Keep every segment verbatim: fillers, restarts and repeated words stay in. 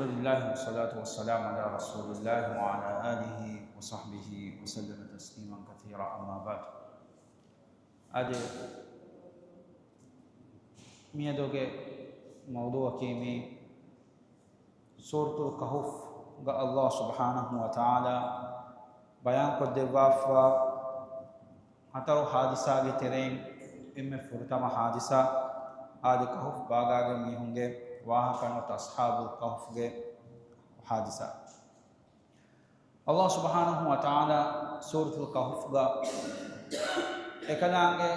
الحمد لله والصلاة والسلام على رسول الله وعلى آله وصحبه وسلم تسليما كثيرا، أما بعد. އަދި މިއަދުގެ މައުޟޫޢަކީ މި ސޫރަތުލް ކަހުފްގަ ﷲ ސުބްޙާނަހޫ ވަތަޢާލާ ބަޔާންކޮށްދެއްވާފަ ހަތަރު ހާދިސާގެ ތެރެއިން އެންމެ ފުރަތަމަ ހާދިސާ އާދެ، ކަހުފް ބާގާގެ މީހުންގެ ވާހަކަ ނުވަތަ އަޞްޙާބުލް ކަހުފްގެ ހާދިސާ. ﷲ ސުބްޙާނަހޫ ވަތަޢާލާ ސޫރަތުލް ކަހުފްގަ އެކަލާނގެ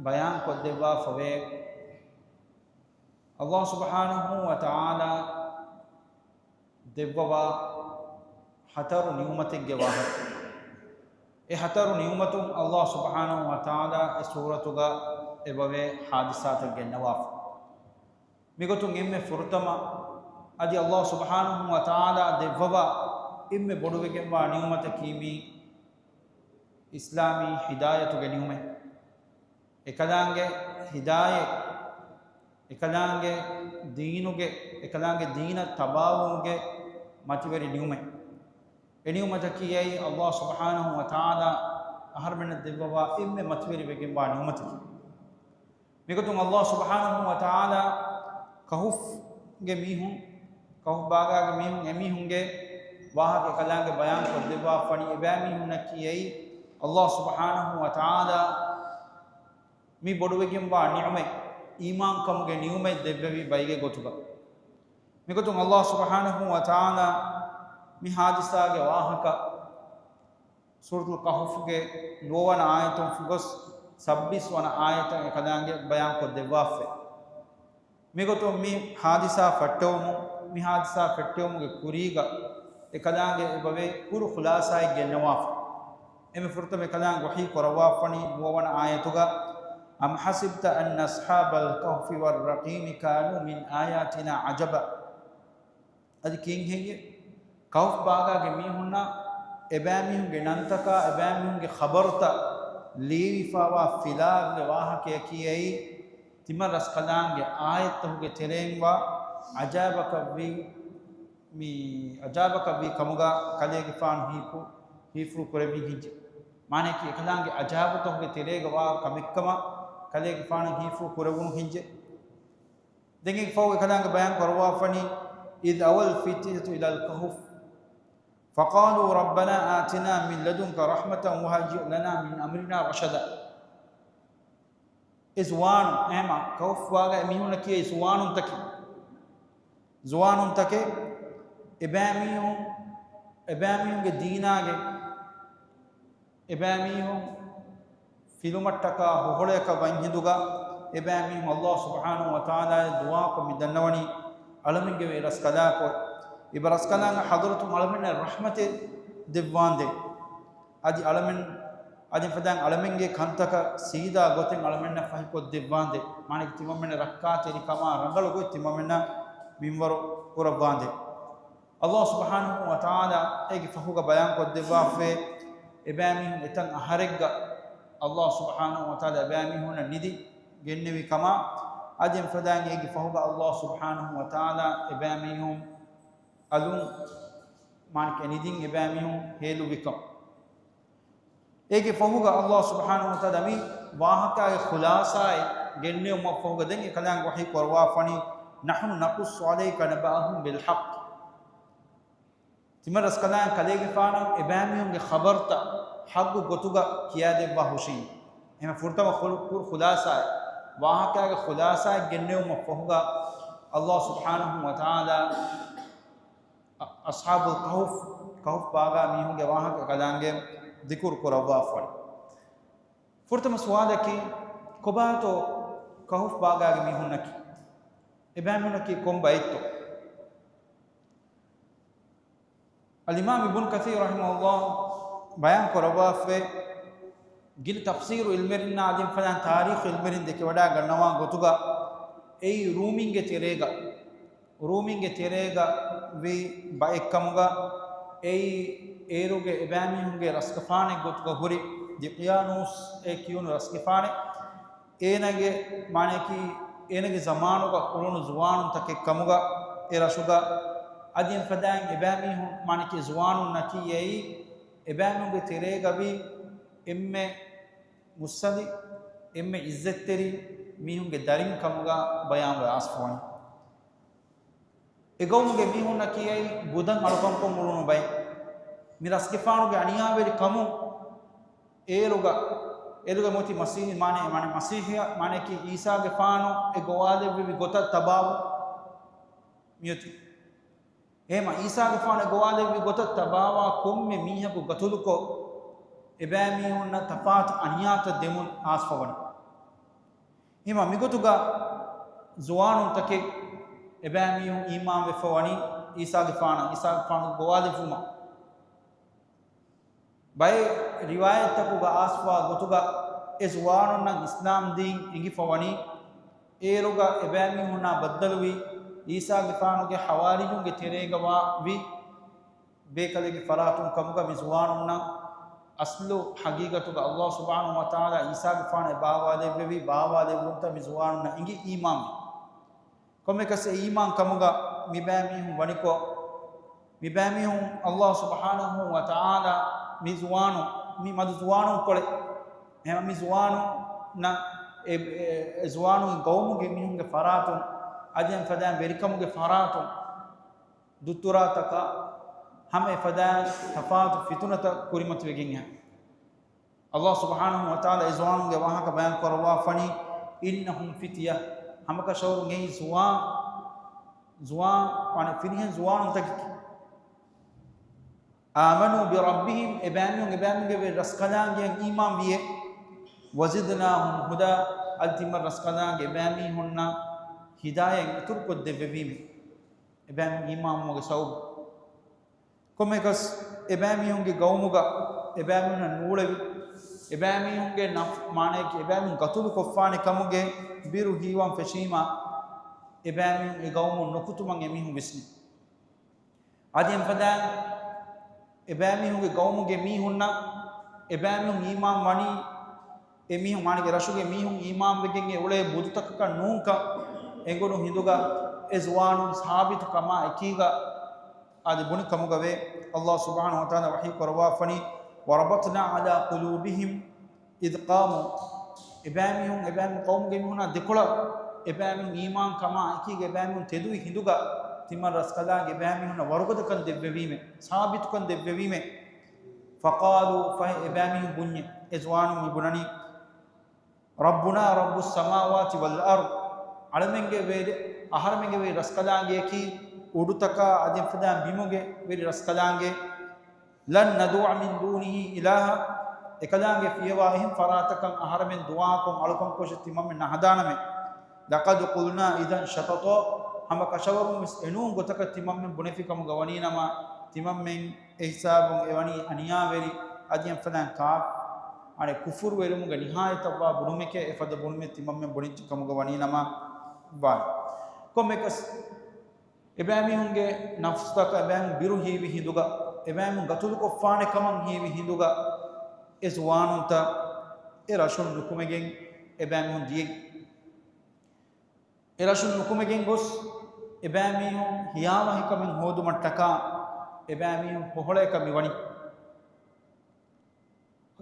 ބަޔާންކޮށްދެއްވާފަވޭ، ﷲ ސުބްޙާނަހޫ ވަތަޢާލާ ދެއްވަވާ ހަތަރު ނިޢުމަތެއްގެ ވާހަކަ. އެ ހަތަރު ނިޢުމަތުން ﷲ ސުބްޙާނަހޫ ވަތަޢާލާ އެ ސޫރަތުގަ އެބަވޭ ހާދިސާތައް ގެންނަވާފަ. މިގޮތުން އެންމެ ފުރަތަމަ އަދި ﷲ ސުބްޙާނަހޫ ވަތަޢާލާ ދެއްވަވާ އެންމެ ބޮޑުވެގެންވާ ނިޢުމަތަކީ މި އިސްލާމީ ހިދާޔަތުގެ ނިޢުމަތް. އެކަލާނގެ ހިދާޔަތް، އެކަލާނގެ ދީނުގެ، އެކަލާނގެ ދީނަށް ތަބާވުމުގެ މަތިވެރި ނިޢުމަތް. އެ ނިޢުމަތަކީ އެއީ ﷲ ސުބްޙާނަހޫ ވަތަޢާލާ އަހަރުމެންނަށް ދެއްވަވާ އެންމެ މަތިވެރިވެގެންވާ ނިޢުމަތަކީ. މިގޮތުން ﷲ ސުބްޙާނަހޫ ވަތަޢާލާ ކަހުފްގެ މީހުން، ކަހުފް ބާގާގެ މީހުން، އެމީހުންގެ ވާހަކަ އެކަލާނގެ ބަޔާން ކޮށްދެއްވާފަނީ، އެބައިމީހުންނަކީ އެއީ ﷲ ސުބްޙާނަހޫ ވަތަޢާލާ މި ބޮޑުވެގެންވާ ނިޢުމަތް، އީމާންކަމުގެ ނިޢުމަތް ދެއްވެވި ބައިގެ ގޮތުގަ. މިގޮތުން ﷲ ސުބްޙާނަހޫ ވަތަޢާލާ މި ހާދިސާގެ ވާހަކަ ސޫރަތުލް ކަހުފްގެ ނުވަވަނަ އާޔަތުން ފުގޮސް ސައްބީސް ވަނަ އާޔަތަށް އެކަލާނގެ ބަޔާން ކޮށްދެއްވާފައި. މިގޮތުން މި ހާދިސާ ފައްޓަވުމުން، މި ހާދިސާ ފައްޓެވުމުގެ ކުރީގަ އެކަލާނގެ އެބަވޭ ކުރު ޚުލާސާއެއް ގެންނަވާފަ. އެންމެ ފުރަތަމަ އެކަލާނގެ ވަޙީ ކުރައްވާފަނީ ނުވަވަނަ އާޔަތުގަ، أم حسبت أن أصحاب الكهف والرقيم كانوا من آياتنا عجبا. އަދި ކިހިނެއް؟ ކަހުފް ބާގާގެ މީހުންނަށް އެބައިމީހުންގެ ނަންތަކާ އެބައިމީހުންގެ ޚަބަރުތައް ލިޔެވިފައިވާ ފިލާވެ ވާހަކަޔަކީ އެއީ ތިމަން ރަސްކަލާނގެ އާޔަތްތަކުގެ ތެރެއިންވާ އަޖާބަކަށްވީ، މި އަޖާބަކަށްވީ ކަމުގަ ކަލޭގެފާނު ހީފު، ހީފުޅު ކުރެވިން ހިންޖެ. މާނަޔަކީ އެކަލާނގެ އަޖާބުތަކުގެ ތެރޭގަ ވާ ކަމެއްކަމަށް ކަލޭގެފާނު ހީފުޅު ކުރެވުނު ހިންޖެ. ދެން އެ ފަހު އެކަލާނގެ ބަޔާން ކުރައްވާފަނީ، إذ أوى الفتية إلى الكهف فقالوا ربنا آتنا من لدنك رحمة وهيئ لنا من أمرنا رشدا. އެ ޒުވާނު، އެހެމަ ކަހުފް ބާގާ އެ މީހުންނަކީ އެ ޒުވާނުންތަކެއް. ޒުވާނުންތަކެއް އެބައިމީހުން، އެބައިމީހުންގެ ދީނާގެ އެބައިމީހުން ފިލުމަށްޓަކާ ހޮހޮޅަޔަކަށް ވަންހިނދުގަ އެބައިމީހުން ﷲ ސުބްޙާނަހޫ ވަތަޢާލާއަށް ދުޢާކޮށް މި ދަންނަވަނީ އަޅަމެންގެ ރަސްކަލާކޮ، އިބަ ރަސްކަލާނގެ ޙަޟްރަތުން އަޅަމެންނަށް ރަޙްމަތެއް ދެއްވާނދޭ. އަދި އަޅަމެން، އަދި ފަދައިން އަޅަމެންގެ ކަންތަކަށް ސީދާ ގޮތެއް އަޅަމެންނަށް ފަހިކޮށްދެއްވާނދޭ. މާނައަކީ ތިމަންމެންނަށް ރައްކާތެރިކަމާ ރަނގަޅު ގޮތް ތިމަންމެންނަށް މިންވަރު ކުރައްވާނދޭ. ﷲ ސުބްޙާނަހޫ ވަތަޢާލާ އޭގެ ފަހުގަ ބަޔާން ކޮށްދެއްވާފައި، އެބައިމީހުން އެތަން އަހަރެއްގަ ﷲ ސުބްޙާނަހޫ ވަތަޢާލާ އެބައިމީހުންނަށް ނިދި ގެންނެވި ކަމާ، އަދި އެފަދައިން އޭގެ ފަހުގަ ﷲ ސުބްޙާނަހޫ ވަތަޢާލާ އެބައިމީހުން އަލުން، މާނައަކީ ނިދިން އެބައިމީހުން ހޭލުއްވިކަން. އޭގެ ފަހުގަ ﷲ ސުބްޙާނަހޫ ވަތަޢާލާ މި ވާހަކާގެ ޚުލާސާއެއް ގެންނެވުމަށް ފަހުގަ ދެން އެކަލާނގެ ވަޙީ ކުރައްވާފަނީ، نحن نقص عليك نبأهم بالحق. ތިމަން ރަސްކަލާނގެ ކަލޭގެފާނަށް އެބައިމީހުންގެ ޚަބަރުތައް ޙައްޤު ގޮތުގަ ކިޔާދެއްވާ ހުށީ. އެހެން ފުރަތަމަ ޚުލް-، ކުރު ޚުލާސާއެއް، ވާހަކާގެ ޚުލާސާއެއް ގެންނެވުމަށް ފަހުގަ ﷲ ސުބްޙާނަހޫ ވަތަޢާލާ އަ-، އަޞްޙާބުލް ކަހުފް، ކަހުފް ބާގާ މީހުންގެ ވާހަކަ އެކަލާނގެ ޛިކުރު ކުރައްވާފައި. ފުރަތަމަ ސުވާލަކީ، ކޮބާތޯ ކަހުފް ބާގާގެ މީހުންނަކީ؟ އެބައިމީހުންނަކީ ކޮން ބައެއްތޯ؟ އަލްއިމާމް އިބްނު ކަޘީރު ރަޙިމަހުﷲ ބަޔާން ކުރައްވާފައި، ގިނަ ތަފްސީރު ޢިލްމުވެރިންނާ އަދި އެފަދައިން ތާރީޚު ޢިލްމުވެރިން ދެކެވަޑައިގަންނަވާ ގޮތުގަ، އެއީ ރޫމީންގެ ތެރޭގަ، ރޫމީންގެ ތެރޭގަ ވި ބައެއްކަމުގަ، އެއީ އޭރުގެ އެބައިމީހުންގެ ރަސްގެފާނެއް ގޮތުގަ ހުރި ދިޤްޔާނޫސް އޭ ކިޔުނު ރަސްގެފާނެއް. އޭނަގެ މާނައަކީ، އޭނަގެ ޒަމާނުގަ އުޅުނު ޒުވާނުންތަކެއް ކަމުގަ، އެ ރަށުގަ އަދި އެފަދައިން އެބައިމީހުން، މާނަކީ ޒުވާނުންނަކީ އެއީ، އެބައިމީހުންގެ ތެރޭގަވި އެންމެ މުއްސަނދި، އެންމެ އިއްޒަތްތެރި މީހުންގެ ދަރިން ކަމުގަ ބަޔާންވެ އައިސްފަވަނީ. އެ ގައުމުގެ މީހުންނަކީ އެއީ ގުދަން އަޅުކަންކޮށް އުޅުނު ބައެއް. މި ރަސްގެފާނުގެ އަނިޔާވެރި ކަމުން އޭރުގަ، އޭރުގަ މިއޮތީ މަސީހީ މާނަ، މާނަ، މަސީހީ މާނައަކީ އީސާގެފާނު އެ ގޮވާލެއްވެވި ގޮތަށް ތަބާވު މިއޮތީ. އެހެމަ އީސާގެފާނު އެ ގޮވާލެއްވި ގޮތަށް ތަބާވާ ކޮންމެ މީހަކު ގަތުލުކޮށް، އެބައިމީހުންނަށް ތަފާތު އަނިޔާތައް ދެމުން އައިސްފަވަނީ. ހިމަ މިގޮތުގަ ޒުވާނުންތަކެއް އެބައިމީހުން އީމާންވެފަ ވަނީ އީސާގެފާނަށް، އީސާގެފާނުގެ ގޮވާލެއްވުމަށް. ބައެއް ރިވާޔަތްތަކުގަ އައިސްފަވާ ގޮތުގަ އެ ޒުވާނުންނަށް އިސްލާމް ދީން އެނގިފަ ވަނީ، އޭރުގަ އެބައިމީހުންނާ ބައްދަލުވި އީސާގެފާނުގެ ހަވާރިޔުންގެ ތެރޭގަވާ ވި ބޭކަލެއްގެ ފަރާތުން ކަމުގަ މި ޒުވާނުންނަށް އަސްލު ހަގީގަތުގަ ﷲ ސުބްޙާނަހޫ ވަތަޢާލާ އީސާގެފާނު އެ ބާވާލެއްވެވި ބާވާލެއްވުންތައް މި ޒުވާނުންނަށް އެނގި އީމާންވި. ކޮންމެކަސް އެ އީމާން ކަމުގަ މިބައިމީހުން ވަނިކޮށް، މިބައިމީހުން ﷲ ސުބްޙާނަހޫ ވަތަޢާލާ މި ޒުވާނު، މި މަދު ޒުވާނުން ކޮޅެއް، އެހެން މި ޒުވާނުންނަށް އެ، އެ، އެ ޒުވާނުން ގައުމުގެ މީހުންގެ ފަރާތުން، އަދި އެފަދައިން ވެރިކަމުގެ ފަރާތުން، ދުއްތުރާތަކާ ހަމަ އެފަދައިން ތަފާތު ފިތުނަތައް ކުރިމަތިވެގެން އެ. ﷲ ސުބްޙާނަހޫ ވަތަޢާލާ އެ ޒުވާނުންގެ ވާހަކަ ބަޔާން ކުރައްވާފަނީ، إنهم فتية، ހަމަކަށަވަރުން އެއީ ޒުވާން، ޒުވާން، ވާނެ ފިރިހެން ޒުވާނުންތަކެކޭ. آمنوا بربهم، އެބައިމީހުން އެބައިމީހުންގެ ވެރި ރަސްކަލާނގެއަށް އީމާން ވިއޭ. وزدناهم هدى، އަދި ތިމަން ރަސްކަލާނގެ އެބައިމީހުންނަށް ހިދާޔަތް އިތުރުކޮށްދެއްވެވީމޭ. އެބައިމީހުން އީމާންވުމުގެ ސަބަބުން. ކޮންމެކަސް އެބައިމީހުންގެ ގައުމުގަ އެބައިމީހުންނަށް ނޫޅެވި، އެބައިމީހުންގެ ނަފް، މާނައަކީ އެބައިމީހުން ގަތުލު ކޮށްފާނެ ކަމުގެ ބިރު ހީވާން ފެށީމާ، އެބައިމީހުން އެ ގައުމުން ނުކުތުމަށް އެމީހުން ވިސްނި. އަދި އެފަދައިން އެބައިމީހުންގެ ގައުމުގެ މީހުންނަށް އެބައިމީހުން އީމާން ވަނީ، އެ މީހުން، މާނައަކީ ރަށުގެ މީހުން އީމާންވެގެން އެ އުޅޭ ބުދުތަކަކަށް ނޫންކަން އެނގުނު ހިނދުގަ، އެ ޒުވާނުން ސާބިތު ކަމާ އެކީގަ އަދި ބުނި ކަމުގަވޭ. ﷲ ސުބްޙާނަހޫ ވަތަޢާލާ ވަޙީ ކުރައްވާފަނީ، وربطنا على قلوبهم إذ قاموا. އެބައިމީހުން، އެބައިމީހުން ޤައުމުގެ މީހުނާ ދެކޮޅަށް އެބައިމީހުން އީމާން ކަމާ އެކީގަ އެބައިމީހުން ތެދުވި ހިނދުގަ، ތިމަން ރަސްކަލާނގެ އެބައިމީހުންނަށް ވަރުގަދަކަން ދެއްވެވީމޭ، ސާބިތުކަން ދެއްވެވީމޭ. فقالوا، ފަހެ އެބައިމީހުން ބުންޏޭ، އެ ޒުވާނުން މި ބުނަނީ، ربنا رب السماوات والأرض، އަޅަމެންގެ ވެރި، އަހަރެމެންގެ ވެރި ރަސްކަލާނގެއަކީ، އުޑުތަކާ އަދި އެފަދައިން ބިމުގެ ވެރި ރަސްކަލާނގެ، لن ندعو من دونه إلها، އެކަލާނގެ ފިޔަވާ އެހެން ފަރާތަކަށް އަހަރެމެން ދުޢާކޮށް އަޅުކަންކޮށެއް ތިމަންމެން ނަހަދާނަމޭ. لقد قلنا إذا شططا، ހަމަ ކަށަވަރުން ވެސް އެނޫން ގޮތަކަށް ތިމަންމެން ބުނެފި ކަމުގަ ވަނީނަމަ، ތިމަންމެން އެ ހިސާބުން އެވަނީ އަނިޔާވެރި، އަދި އެފަދައިން ކާ، އަނެއް ކުފުރުވެރިވުމުގެ ނިހާޔަތަށްވާ ބުނުމެކޭ އެފަދަ ބުނުމެއް ތިމަންމެން ބުނިއްޖެ ކަމުގަ ވަނީނަމަ ވާނެ. ކޮންމެކަސް، އެބައިމީހުންގެ ނަފްސުތަކަށް އެބައިމީހުން ބިރު ހީވި ހިނދުގަ، އެބައިމީހުން ގަތުލުކޮށްފާނެ ކަމަށް ހީވި ހިނދުގަ، އެ ޒުވާނުންތައް އެ ރަށުން ނުކުމެގެން އެބައިމީހުން ދިޔައީ. އެ ރަށުން ނުކުމެގެން ގޮސް، އެބައިމީހުން ހިޔާވަހިކަމެއް ހޯދުމަށްޓަކާ، އެބައިމީހުން ހޮހޮޅަޔަކަށް މިވަނީ.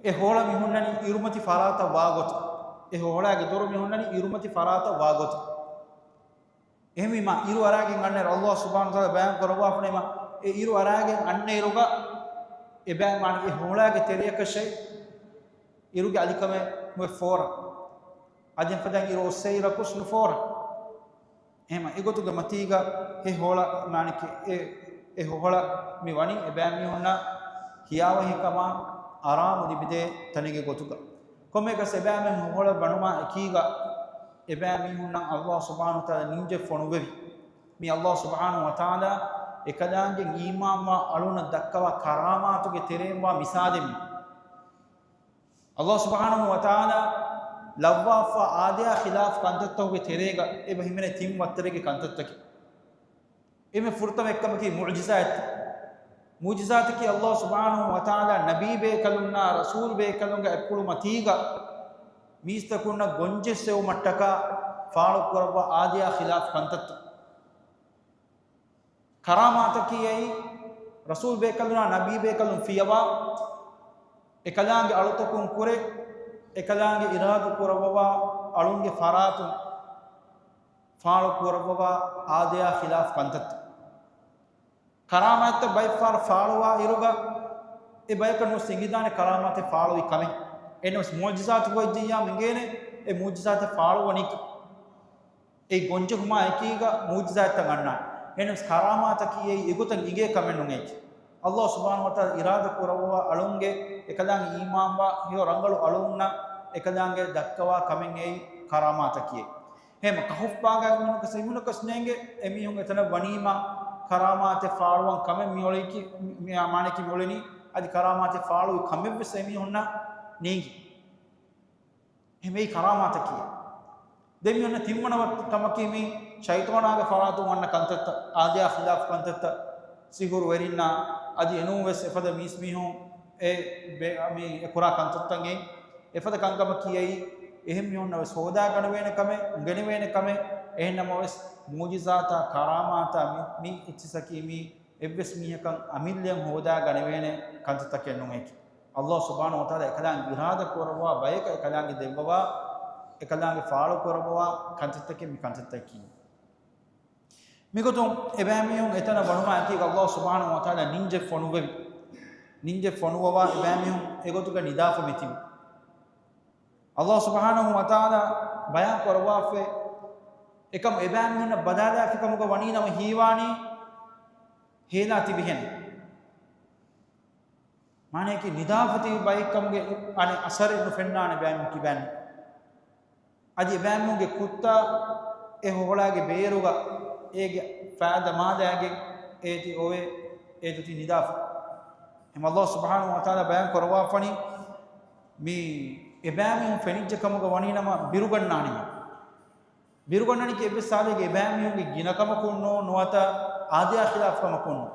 އެ ހޮހޮޅަ މި ހުންނަނީ އިރުމަތި ފަރާތަށް ވާގޮތަށް. އެ ހޮހޮޅާގެ ދޮރު މި ހުންނަނީ އިރުމަތި ފަރާތަށް ވާގޮތަށް. އެހެންވީމާ، އިރު އަރާގެން އަންނައިރު، ﷲ ސުބްޙާނަހޫ ވަތަޢާލާ ބަޔާން ކުރައްވާފަނީމާ، އެ އިރު އަރާގެން އަންނައިރުގަ، އެބައި، މާނަ އެ ހޮހޮޅާގެ ތެރެޔަކަށެއް އިރުގެ އަލިކަމެއް ނުވެ ފޯރަ. އަދި އެފަދައިން އިރު އޮއްސައިރަކުސް ނުފޯރަ. އެހެމަ އެގޮތުގެ މަތީގަ އެ ހޮޅަ، މާނަކީ އެ، އެ ހޮހޮޅަ މި ވަނީ އެބައިމީހުންނަށް ހިޔާވަހިކަމާ އަރާމު ލިބިދޭ ތަނެއްގެ ގޮތުގަ. ކޮންމެއަކަސް އެބައިމީހުން ހޮހޮޅަށް ވަނުމާ އެކީގަ އެބައިމީހުންނަށް ﷲ ސުބްޙާނަހޫ ވަތަޢާލާ ނިންޖެއް ފޮނުއްވެވި. މި ﷲ ސުބްޙާނަހޫ ވަތަޢާލާ އެކަލާނގެ އީމާންވާ އަޅުންނަށް ދައްކަވާ ކަރާމާތުގެ ތެރެއިންވާ މިސާލެއް މި. ﷲ ސުބްޙާނަހޫ ވަތަޢާލާ ލައްވާފާ އާދަޔާ ޚިލާފު ކަންތައްތަކުގެ ތެރޭގަ އެބަ ހިމެނޭ ތިން ވައްތަރެއްގެ ކަންތައްތަކެއް. އެންމެ ފުރަތަމަ އެއްކަމަކީ މުޢުޖިޒާތް. މުޢުޖިޒާތަކީ ﷲ ސުބްޙާނަހޫ ވަތަޢާލާ ނަބީ ބޭކަލުންނާ، ރަސޫލު ބޭކަލުންގެ އަތްޕުޅު މަތީގަ މީސްތަކުންނަށް ގޮންޖެއްސެވުމަށްޓަކާ ފާޅު ކުރައްވާ އާދަޔާ ޚިލާފު ކަންތައްތައް. ކަރާމާތަކީ އެއީ، ރަސޫލް ބޭކަލުންނާ ނަބީ ބޭކަލުން ފިޔަވާ، އެކަލާނގެ އަޅުތަކުން ކުރެ، އެކަލާނގެ އިރާދަ ކުރައްވަވާ އަޅުންގެ ފަރާތުން ފާޅު ކުރައްވަވާ އާދަޔާ ޚިލާފް ކަންތައްތައް. ކަރާމާތްތައް ބައެއްފަހަރު ފާޅުވާ އިރުގަ، އެ ބަޔަކަށް ނުވެސް އެނގިދާނެ ކަރާމާތެއް ފާޅުވި ކަމެއް. އެހެނަސް މުޢުޖިޒާތު ގޮތްޖެއްޔާމު އެނގޭނެ، އެ މުޢުޖިޒާތެއް ފާޅުވަނީކީ. އެ ގޮންޖެހުމާ އެކީގަ މުޢުޖިޒާތްތައް އަންނާނެ. އެހެނަސް ކަރާމާތަކީ އެއީ އެގޮތަށް އިނގޭ ކަމެއް ނޫން އެއީކީ. ﷲ ސުބްޙާނަހޫ ވަތަޢާލާ އިރާދަ ކުރައްވާ އަޅުންގެ އެކަލާނގެ އީމާންވާ ހެޔޮ ރަނގަޅު އަޅުންނަށް އެކަލާނގެ ދައްކަވާ ކަމެއް އެއީ ކަރާމާތަކީ. ހޭމަ ކަހުފް ބާގާގެ މީހުންނަކަސް އެމީހުންނަކަސް ނޭނގެ އެމީހުން އެތަނަށް ވަނީމާ ކަރާމާތެއް ފާޅުވަން ކަމެއް މިއޮޅީކީ، މި-، މި-، މާނައަކީ މިއޮޅެނީ އަދި ކަރާމާތެއް ފާޅުވި ކަމެއްވެސް އެމީހުންނަށް ނޭނގި. އެހެންވެ ކަރާމާތަކީ. ދެން މި އޮންނަ ތިންވަނަ ވަ-، ކަމަކީ މި ޝައިޠާނާގެ ފަރާތުން އަންނަ ކަންތައްތައް، އާދަޔާ ޚިލާފް ކަންތައްތައް، ސިހުރުވެރިންނާ އަދި އެނޫން ވެސް އެފަދަ މީސްމީހުން އެ ބެ-، މި އެ ކުރާ ކަންތައްތައް އެ އެފަދަ ކަންކަމަކީ އެއީ، އެހެން މީހުންނަށް ވެސް ހޯދާގަނެވޭނެ ކަމެއް، އުނގެނެވޭނެ ކަމެއް، އެހެން ނަމަވެސް މުޢުޖިޒާތާ ކަރާމާތާ މި، މި އެއްޗިއްސަކީ މީ އެއްވެސް މީހަކަށް އަމިއްލައަށް ހޯދާގަނެވޭނެ ކަންތައްތަކެއް ނޫން އެއީކީ. ﷲ ސުބްޙާނަހޫ ވަތަޢާލާ އެކަލާނގެ އިރާދަ ކުރައްވާ ބަޔަކަށް އެކަލާނގެ ދެއްވަވާ، އެކަލާނގެ ފާޅު ކުރައްވަވާ ކަންތައްތަކެއް މި ކަންތައްތަކީ. މިގޮތުން އެބައިމީހުން އެތަނަށް ވަނުމާ އެކީގަ ﷲ ސުބްޙާނަހޫ ވަތަޢާލާ ނިންޖެއް ފޮނުއްވެވި. ނިންޖެއް ފޮނުއްވަވާ އެބައިމީހުން އެގޮތުގަ ނިދާފަ މިތިބި. ﷲ ސުބްޙާނަހޫ ވަތަޢާލާ ބަޔާން ކުރައްވާފައި އެކަމު އެބައިމީހުންނަށް ބަލާލާފި ކަމުގަ ވަނީ ނަމަ ހީވާނީ ހޭލާ ތިބިހެން. މާނައަކީ ނިދާފަ ތިބި ބައެއްކަމުގެ އަނެއް އަސަރެއް ނުފެންނާނެ ބައިމީހުން ކިބައިން. އަދި އެބައިމީހުންގެ ކުއްތާ އެ ހޮހޮޅާގެ ބޭރުގަ އޭގެ ފައިދަ މާލައިގެން އޭތި އޮވެ އޭތި ނިދާފަ. އެހެން ﷲ ސުބްޙާނަހޫ ވަތަޢާލާ ބަޔާން ކުރައްވާފަނީ މި އެބައިމީހުން ފެނިއްޖެ ކަމުގަ ވަނީ ނަމަ ބިރުގަންނާނީ. ބިރުގަންނަނީކީ އެއްވެސް ހާލެއްގަ އެބައިމީހުންގެ ގިނަކަމަކުން ނޫން، ނުވަތަ އާދަޔާ ޚިލާފް ކަމަކުން ނޫން.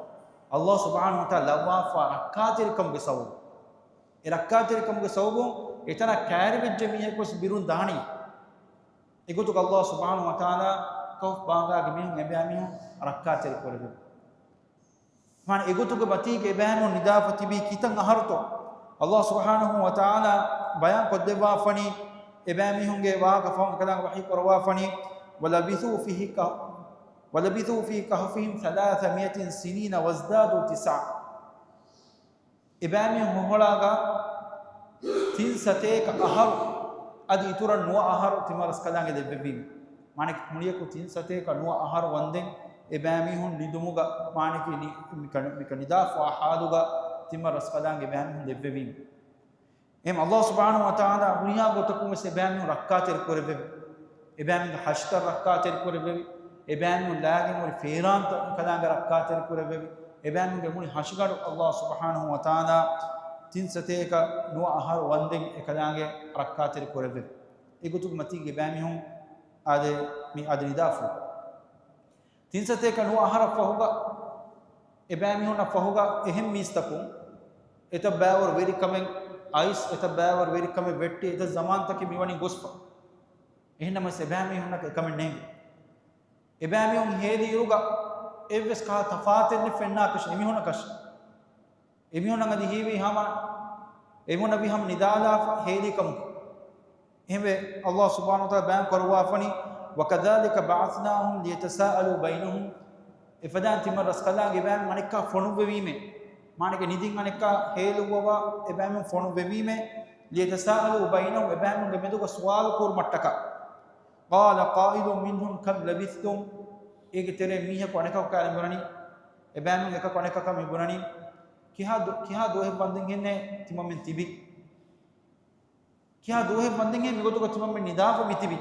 ﷲ ސުބްޙާނަހޫ ވަތަޢާލާ ލައްވާފާ ރައްކާތެރިކަމުގެ ސަބަބުން. އެ ރައްކާތެރިކަމުގެ ސަބަބުން އެތަނަށް ކައިރިވެއްޖެ މީހަކުވެސް ބިރުން ދާނީ. އެގޮތުގަ ﷲ ސުބްޙާނަހޫ ވަތަޢާލާ ކަހުފް ބާގާގެ މީހުން އެބައިމީހުން ރައްކާތެރި ކުރެއްވި. މާނަ އެގޮތުގެ މަތީގަ އެބައިމީހުން ނިދާފަ ތިބީ ކިތައް އަހަރުތޯ؟ ﷲ ސުބްޙާނަހޫ ވަތަޢާލާ ބަޔާން ކޮށްދެއްވާފަނީ އެބައިމީހުންގެ ވާހަކަ ފަހުން އެކަލާނގެ ވަޙީ ކުރައްވާފަނީ، ولبثوا في كهف، ولبثوا في كهفهم ثلاثمائة سنين وازدادوا تسعا. އެބައިމީހުން ހޮހޮޅާގަ ތިން ސަތޭކަ އަހަރު އަދި އިތުރަށް ނުވަ އަހަރު ތިމަން ރަސްކަލާނގެ ދެއްވެވީމެ. މާނައަކީ މުޅިއަކު ތިން ސަތޭކަ ނުވަ އަހަރު ވަންދެން އެބައިމީހުން ނިދުމުގަ މާނައަކީ ނި-، މިކަ-، މިކަ ނިދާފާ ހާލުގަ ތިމަން ރަސްކަލާނގެ އެބައިމީހުން ދެއްވެވީމެ. އެހެން ﷲ ސުބްޙާނަހޫ ވަތަޢާލާ ހުރިހާ ގޮތަކުން ވެސް އެބައިމީހުން ރައްކާތެރި ކުރެއްވެވި. އެބައިމީހުންގެ ހަށިތައް ރައްކާތެރި ކުރެއްވެވި. އެބައިމީހުން ލާގެން ހުރި ފޭރާންތައް އެކަލާނގެ ރައްކާތެރި ކުރެއްވެވި. އެބައިމީހުންގެ މުޅި ހަށިގަނޑު ﷲ ސުބްޙާނަހޫ ވަތަޢާލާ ތިން ސަތޭކަ ނުވަ އަހަރު ވަންދެން އެކަލާނގެ ރައްކާތެރި ކުރެއްވެވި. އެގޮތުގެ މަތީގަ އެބައިމީހުން އާދެ، މި އާދެ ނިދާފުޅު. ތިން ސަތޭކަ ނުވަ އަހަރަށް ފަހުގަ، އެބައިމީހުންނަށް ފަހުގަ އެހެން މީސްތަކުން އެތައް ބައިވަރު ވެރިކަމެއް އައިސް، އެތައް ބައިވަރު ވެރިކަމެއް ވެއްޓި، އެތައް ޒަމާންތަކެއް މިވަނީ ގޮސްފަ. އެހެންނަމަވެސް އެބައިމީހުންނަކަށް އެކަމެއް ނޭނގެ. އެބައިމީހުން ހޭލިއިރުގަ އެއްވެސް ކަހަލަ ތަފާތެއް ނެތް ފެންނާކަށެއް، އެމީހުންނަކަށެއް. އެމީހުންނަށް އަދި ހީވީ ހަމަ، އެމީހުންނަށް ވީ ހަމަ ނިދާލާފަ ހޭލި ކަމުގަ. އެހެންވެ، ﷲ ސުބްޙާނަހޫ ވަތަޢާލާ ބަޔާން ކުރައްވާފަނީ، وكذلك بعثناهم ليتساءلوا بينهم. އެފަދައިން ތިމަން ރަސްކަލާނގެ އެބައިމީހުން އަނެއްކާ ފޮނުއްވެވީމޭ. މާނައަކީ ނިދިން އަނެއްކާ ހޭލުއްވަވާ އެބައިމީހުން ފޮނުއްވެވީމޭ. ليتساءلوا بينهم، އެބައިމީހުންގެ މެދުގަ ސުވާލު ކުރުމަށްޓަކާ. قال قائل منهم كم لبثتم؟ އޭގެ ތެރޭ މީހަކު އަނެކަކު ކައިރި ބުނަނީ، އެބައިމީހުން އެކަކު އަނެކަކަށް މި ބުނަނީ، ކިހާ ދު-، ކިހާ ދުވަހެއް ވަންދެން ހެންނޭ ތިމަންމެން ތިބި؟ ކިހާ ދުވަހެއް ވަންދެންހޭ މިގޮތުގަ ތިމަންމެން ނިދާފަ މިތިބި؟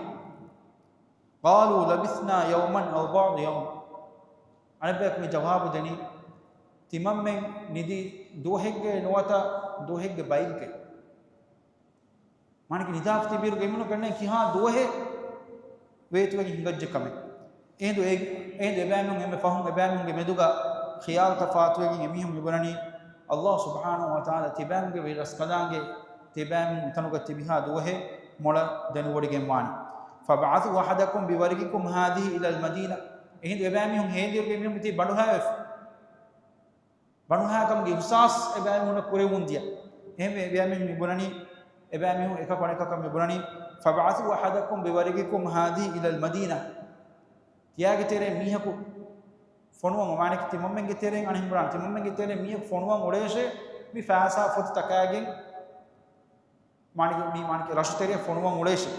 قالوا لبثنا يوما أو بعض يوم. އަނެއްބަޔަކު މި ޖަވާބު ދެނީ، ތިމަންމެން ނިދީ ދުވަހެއްގައި ނުވަތަ ދުވަހެއްގެ ބައެއްގައި. މާނައަކީ ނިދާފަ ތިބިއިރު އެމީހުންނަށް ކިހާ ދުވަހެއް ވޭތުވެގެން ހިނގައްޖެ ކަމެއް. އެހިނދު އެ-، އެހިނދު އެބައިމީހުން އެންމެ ފަހުން އެބައިމީހުންގެ މެދުގަ ޚިޔާލު ތަފާތުވެގެން އެމީހުން މިބުނަނީ، ﷲ ސުބްޙާނަހޫ ވަތަޢާލާ ތިބައިމީހުންގެ ރަސްކަލާނގެ ތިބައިމީހުން މިތަނުގަ ތިބިހާ ދުވަހެއް މޮޅަށް ދެނެވޮޑިގެންވާނެ. فابعثوا أحدكم بورقكم هذه إلى المدينة. އެހިނދު އެބައިމީހުން ހޭނދިއިރުގައި މީހުން މިތީ ބަނޑުހައިވެފަ. ބަނޑުހައިކަމުގެ އިޙްސާސް އެބައިމީހުންނަށް ކުރެވުން ދިޔަ. އެހެންވެ، އެބައިމީހުން މި ބުނަނީ، އެބައިމީހުން އެކަކު އަނެކަކަށް މި ބުނަނީ، فابعثوا أحدكم بورقكم هذه إلى المدينة. ތިޔާގެ ތެރެއިން މީހަކު ފޮނުވަން، މާނައަކީ ތިމަންމެންގެ ތެރެއިން އަނެއް ބުނާނެ، ތިމަންމެންގެ ތެރެއިން މީހަކު ފޮނުވަން އުޅޭށޭ، މި ފައިސާ ފޮތި ތަކާގެން މާނައަކީ، މީ މާނައަކީ ރަށުތެރެއަށް ފޮނުވަން އުޅޭށޭ.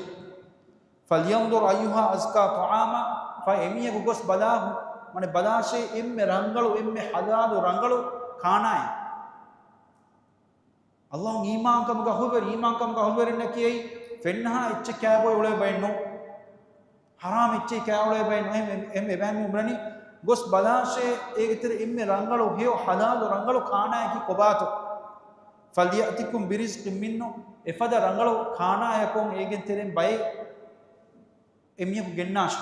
فلينظر أيها أزكى طعاما، ފަހެ އެމީހަކު ގޮސް ބަލާހު، މާނަ ބަލާށޭ އެންމެ ރަނގަޅު، އެންމެ ޙަލާލު ރަނގަޅު ކާނާއެއް. ﷲ އީމާންކަމުގެ އަހުލުވެރި، އީމާންކަމުގެ އަހުލުވެރިންނަކީ އެއީ ފެންނަހާ އެއްޗެއް ކާބޮއި އުޅޭ ބައެއް ނޫން. ޙަރާމް އެއްޗެއް ކާ އުޅޭ ބައެއް ނޫން. އެހެން، އެހެން އެބައިމީހުން ބުނަނީ ގޮސް ބަލާށޭ އޭގެ ތެރޭ އެންމެ ރަނގަޅު ހެޔޮ ޙަލާލު ރަނގަޅު ކާނާއަކީ ކޮބާތޯ؟ فليأتكم برزق منه، އެފަދަ ރަނގަޅު ކާނާއަކުން އޭގެ ތެރެއިން ބައެއް އެމީހަކު ގެންނާށޭ.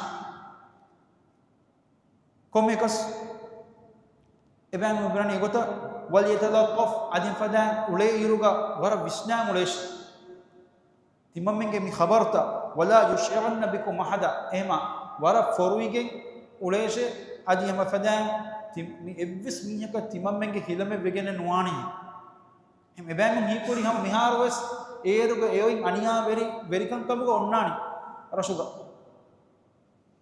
ކޮންމެއަކަސް އެބައިމީހުން ބުނަނީ އެގޮތަށް، وليتلطف، އަދި އެފަދައިން އުޅޭ އިރުގަ ވަރަށް ވިސްނާ އުޅޭށޭ. ތިމަންމެންގެ މި ޚަބަރުތައް، ولا يشعرن بكم أحدا، އެހެމާ ވަރަށް ފޮރުވިގެން އުޅޭށޭ، އަދި ހަމަ އެފަދައިން ތި-، މި އެއްވެސް މީހަކަށް ތިމަންމެންގެ ހިލަމެއް ވެގެނެއް ނުވާނީ. އެހެމަ އެބައިމީހުން ހީކުރީ ހަމަ މިހާރުވެސް އޭރުގަ އެއޮތް އަނިޔާވެރި، ވެރިކަން ކަމުގަ އޮންނާނީ ރަށުގަ.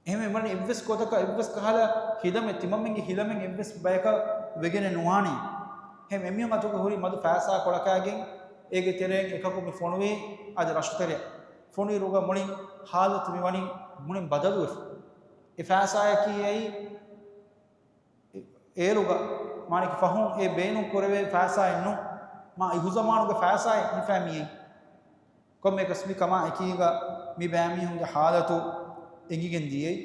އެހެމަ އެމަނި އެއްވެސް ގޮތަކަށް އެއްވެސް ކަހަލަ ހިލަމެއް ތިމަންމެންގެ ހިލަމެއް އެއްވެސް ބަޔަކަށް ވެގެނެއް ނުވާނީ. އެހެމަ އެމީހުން އަތުގަ ހުރި މަދު ފައިސާ ކޮޅަކާގެން އޭގެ ތެރެއިން އެކަކު މި ފޮނުވީ އަދި ރަށުތެރެއަށް. ފޮނުއިރުގަ މުޅިން ޙާލަތު މި ވަނީ މުޅިން ބަދަލުވެފަ. އެ ފައިސާއަކީ އެއީ އޭރުގަ މާނައަކީ ފަހުން އެ ބޭނުން ކުރެވޭ ފައިސާއެއް ނޫން. މާ އިހުޒަމާނުގެ ފައިސާއެއް ހިފާ މިއީ. ކޮންމެއަކަސް މި ކަމާ އެކީގަ މި ބައިމީހުންގެ ޙާލަތު އެނގިގެން ދިޔައީ.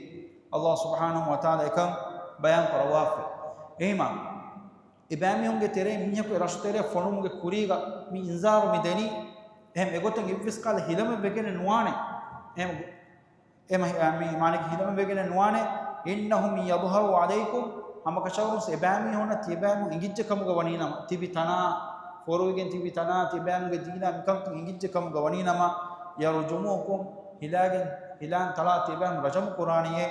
ﷲ ސުބްޙާނަހޫ ވަތަޢާލާ އެކަން ބަޔާން ކުރައްވާފަ. އެހެމާ އެބައިމީހުންގެ ތެރެއިން މީހަކު އެ ރަށުތެރެއަށް ފޮނުވުމުގެ ކުރީގަ މި އިންޒާރު މި ދެނީ. އެހެން އެގޮތަށް އެއްވެސް ކަހަލަ ހިލަމެއް ވެގެނެއް ނުވާނެ. އެހެމަ އެ މަ-، މި މާނައަކީ ހިލަމެއް ވެގެނެއް ނުވާނެ. إنهم إن يظهروا عليكم، ހަމަކަށަވަރުން އެބައިމީހުންނަށް ތިޔަބައިމީހުން އިނގިއްޖެ ކަމުގަ ވަނީނަމަ، ތިބި ތަނާ، ފޮރުވިގެން ތިބި ތަނާ، ތިޔަބައިމީހުންގެ ދީނާ މިކަންކަން އިނގިއްޖެ ކަމުގަ ވަނީނަމަ، يرجموكم، ހިލާގެން، ހިލާން ތަޅާ ތިޔަބައިމީހުން ރަޖަމު ކުރާނީއޭ.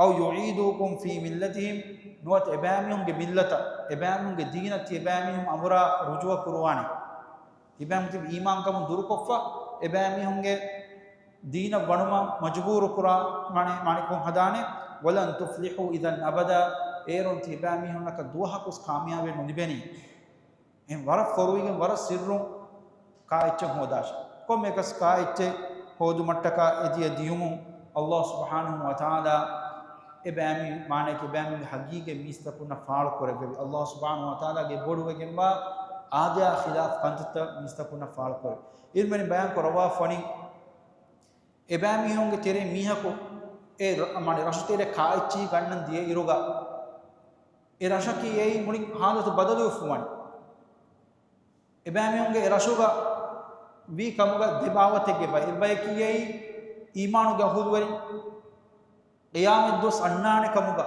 أو يعيدوكم في ملتهم، ނުވަތަ އެބައިމީހުންގެ މިއްލަތަށް، އެބައިމީހުންގެ ދީނަށް ތިޔަބައިމީހުން އަނބުރާ ރުޖޫޢަ ކުރުވާނެ. ތިބާމުތިބި އީމާންކަމުން ދުރުކޮށްފަ، އެބައިމީހުންގެ ދީނަށް ވަނުމަށް މަޖުބޫރު ކުރާ މަނި-، މަނިކުން ހަދާނެ. ولن تفلحوا إذا أبدا، އޭރުން ތިބާމީހުންނަކަށް ދުވަހަކުސް ކާމިޔާބެއް ނުލިބެނީ. އެހެން ވަރަށް ފޮރުވިގެން ވަރަށް ސިއްރުން ކާއެއްޗެއް ހޯދާށެ. ކޮންމެއަކަސް ކާއެއްޗެއް ހޯދުމަށްޓަކާ އެދިޔަ ދިޔުމުން ﷲ ސުބްޙާނަހޫ ވަތަޢާލާ އެބައިމީ-، މާނައަކީ އެބައިމީހުންގެ ހަގީގީ މީސްތަކުންނަށް ފާޅު ކުރެއްވެވި. ﷲ ސުބްޙާނަހޫ ވަތަޢާލާގެ ބޮޑުވެގެންވާ އާދަޔާ ޚިލާފް ކަންތައްތައް މީސްތަކުންނަށް ފާޅު ކުރެވި. އިލްމެނި ބަޔާން ކުރައްވާފަނި، އެބައިމީހުންގެ ތެރެއިން މީހަކު އެ ރަ-، މާނަ ރަށުތެރެ ކާއެއްޗިހި ގަންނަން ދިޔައިރުގަ، އެ ރަށަކީ އެއީ މުޅި ހާލަތު ބަދަލުވެފަވަނީ. އެބައިމީހުންގެ އެ ރަށުގަ ވީ ކަމުގަ ދެ ބާވަތެއްގެ ބައެއް. އެއްބަޔަކީ އެއީ އީމާނުގެ އަހުލުވެރިން، ޤިޔާމަތް ދުވަސް އަންނާނެ ކަމުގަ،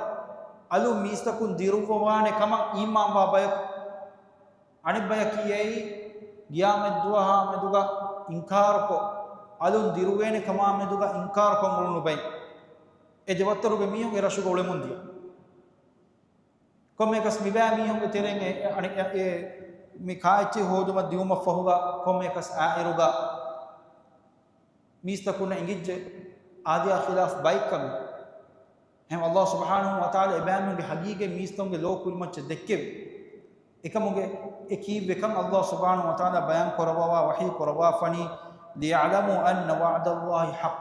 އަލުން މީސްތަކުން ދިރުއްވަވާނެ ކަމަށް އީމާންވާ ބަޔަކު. އަނެއް ބަޔަކީ އެއީ ޤިޔާމަތް ދުވަހާ މެދުގަ އިންކާރުކޮށް، އަލުން ދިރުވޭނެ ކަމާ މެދުގަ އިންކާރުކޮށް އުޅުނު ބައެއް. އެ ދެ ވައްތަރުގެ މީހުން އެ ރަށުގަ އުޅެމުން ދިޔަ. ކޮންމެއަކަސް މިބައިމީހުންގެ ތެރެއިން އެ، އަނެ-، އެ، އެ، މި ކާއެއްޗެއް ހޯދުމަށް ދިއުމަށްފަހުގަ ކޮންމެއަކަސް އާއިރުގަ މީސްތަކުންނަށް އިނގިއްޖެ އާދަޔާ ޚިލާފް ބައެއްކަމެއް. އެހެން ﷲ ސުބްޙާނަހޫ ވަތަޢާލާ އެބައިމީހުންގެ ހަގީގީ މީސްތަކުންގެ ލޯ ކުރިމައްޗަށް ދެއްކެވި. އެކަމުގެ އެ ކީއްވެކަން ﷲ ސުބްޙާނަހޫ ވަތަޢާލާ ބަޔާން ކުރައްވަވާ ވަޙީ ކުރައްވާފަނީ، ليعلموا أن وعد الله حق.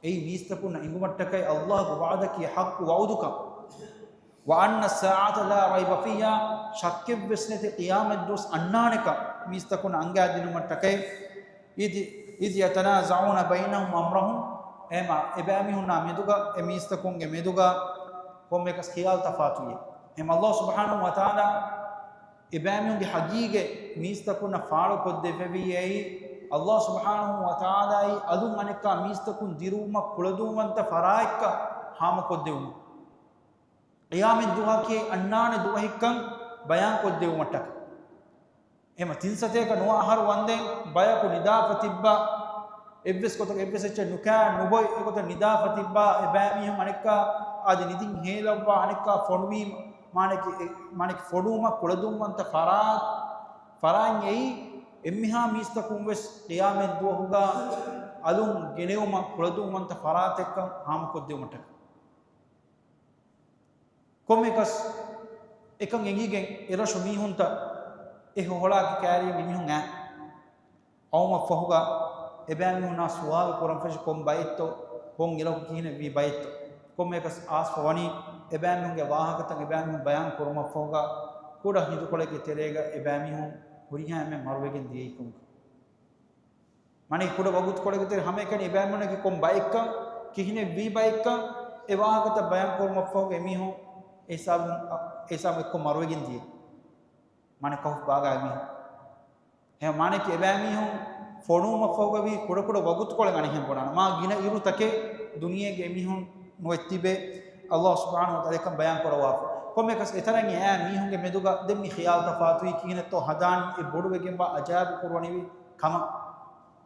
އެއީ މީސްތަކުންނަށް އެނގުމަށްޓަކައި ﷲގެ ވަޢުދަކީ ޙައްޤު ވަޢުދުކަން. وأن الساعة لا ريب فيها، ޝައްކެއްވެސް ނެތި ޤިޔާމަތް ދުވަސް އަންނާނެކަން މީސްތަކުންނަށް އަންގާދިނުމަށްޓަކައި. إذ، إذ يتنازعون بينهم أمرهم، އެމަ، އެބައިމީހުންނާ މެދުގަ، އެ މީސްތަކުންގެ މެދުގަ ކޮންމެއަކަސް ޚިޔާލު ތަފާތުވި. އެހެން ﷲ ސުބްޙާނަހޫ ވަތަޢާލާ އެބައިމީހުންގެ ހަގީގީ މީސްތަކުންނަށް ފާޅުކޮށްދެއްވެވީ އެއީ، ﷲ ސުބްޙާނަހޫ ވަތަޢާލާއީ އަލުން އަނެއްކާ މީސްތަކުން ދިރުވުމަށް ކުޅަދުންވަންތަ ފަރާތްކަން ހާމަކޮށްދެވުމަށް. ޤިޔާމަތް ދުވަހަކީ އަންނާނެ ދުވަހެއްކަން ބަޔާންކޮށްދެވުމަށްޓަކައި. އެހެމަ ތިން ސަތޭކަ ނުވަ އަހަރު ވަންދެން ބަޔަކު ނިދާފަ ތިއްބާ، އެއްވެސް ގޮތަކަށް އެއްވެސް އެއްޗެއް ނުކާ ނުބޮއި އެގޮތަށް ނިދާފަ ތިއްބާ، އެބައިމީހުން އަނެއްކާ އަދި ނިދިން ހޭލައްވާ އަނެއްކާ ފޮނުވީމަ، މާނައަކީ، މާނައަކީ ފޮނުވުމަށް ކުޅަދުންވަންތަ ފަރާތް، ފަރާތް އެއީ އެންމެހާ މީސްތަކުން ވެސް ޤިޔާމަތް ދުވަހުގަ އަލުން ގެނެވުމަށް ކުޅަދުންވަންތަ ފަރާތެއްކަން ހާމަކޮށްދިއުމަށްޓަކައި. ކޮންމެއަކަސް އެކަން އެނގިގެން އެރަށު މީހުންތައް އެ ހޮހޮޅާގެ ކައިރިއަށް އެމީހުން އައި އައުމަށްފަހުގަ، އެބައިމީހުންނާ ސުވާލު ކުރަން ފެށި ކޮން ބައެއްތޯ، ކޮން އިރަކު ކިހިނެއްވީ ބައެއްތޯ. ކޮންމެއަކަސް އާސްފަ ވަނީ އެބައިމީހުންގެ ވާހަކަތައް އެބައިމީހުން ބަޔާން ކުރުމަށްފަހުގަ، ކުޑަ ހިނދުކޮޅެއްގެ ތެރޭގަ އެބައިމީހުން ހުރިހާ އެންމެން މަރުވެގެން ދިޔައީ ކަމުގަ. މާނައަކީ ކުޑަ ވަގުތުކޮޅެއްގެ ތެރޭ ހަމައެކަނި އެބައިމީހުންނަކީ ކޮން ބައެއްކަން، ކިހިނެއްވީ ބައެއްކަން، އެ ވާހަކަތައް ބަޔާން ކުރުމަށްފަހުގަ އެމީހުން އެ ހިސާބުން، އެ ހިސާބުން އެއްކޮށް މަރުވެގެން ދިޔަ. މާނައަކީ ކަހުފު ބާގާ އެމީހުން. އެހެން މާނައަކީ އެބައިމީހުން ފޮނުވުމަށްފަހުގަވީ ކުޑަކުޑަ ވަގުތުކޮޅެއް އަނެއްހެން ބުނާނެ. މާ ގިނަ އިރުތަކެއް ދުނިޔޭގެ އެމީހުން ނުއެއް ތިބޭ. އައްލާހު ސުބްޙާނަހު ވަތަޢާލާ އެކަން ބަޔާން ކުރައްވާފަ. ކޮންމެއަކަސް އެތަނަށް އެ އައި މީހުންގެ މެދުގަ ދެން މި ޚިޔާލު ތަފާތުވީ ކިހިނެއްތޯ ހަދާނީ އެ ބޮޑުވެގެންވާ އަޖާއިބު ކުރުވަނިވި ކަމަށް.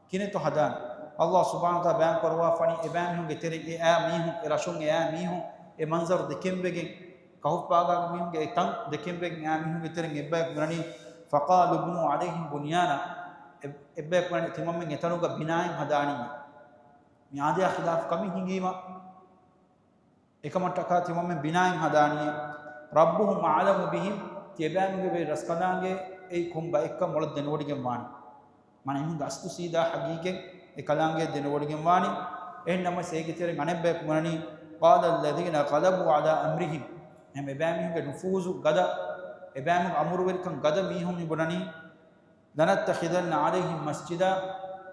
ކިހިނެއްތޯ ހަދާނީ. އައްލާހު ސުބްޙާނަހު ވަތަޢާލާ ބަޔާން ކުރައްވާފަނީ އެބައިމީހުންގެ ތެރެއިން އެ އައި މީހުން، އެ ރަށުން އެ އައި މީހުން، އެ މަންޒަރު ދެކެން ވެގެން، ކަހުފު ބާގާގެ މީހުންގެ އެ ތަން ދެކެން ވެގެން އެ އައި މީހުންގެ ތެރެއިން އެއްބަޔަކު ބުނަނީ، فقالوا ابنوا عليهم بنيانا. އެ-، އެއްބަޔަކު ބުނަނީ ތިމަންމެން އެތަނުގަ ބިނާއެއް ހަދާނީ. މި އާދަޔާ ޚިލާފު ކަމެއް ހިނގީމަ. އެކަމަށްޓަކާ ތިމަންމެން ބިނާއެއް ހަދާނީ. ربهم أعلم بهم، ތިޔަބައިމީހުންގެ ރަސްކަލާނގެ އެއީ ކޮން ބައެއްކަން މޮޅަށް ދެނެވޮޑިގެން ވާނީ. މާނަ އެމީހުންގެ އަސްލު ސީދާ ހަގީގަތް އެ ކަލާނގެ ދެނެވޮޑިގެން ވާނީ. އެހެން ނަމަވެސް އޭގެ ތެރެއިން އަނެއްބަޔަކު ބުނަނީ، قال الذين غلبوا على أمرهم. އެހެން އެބައިމީހުންގެ ނުފޫޒު ގަދަ، އެބައިމީހުންގެ އަމުރުވެރިކަން ގަދަ މީހުން މި ބުނަނީ، لنتخذن عليهم مسجدا،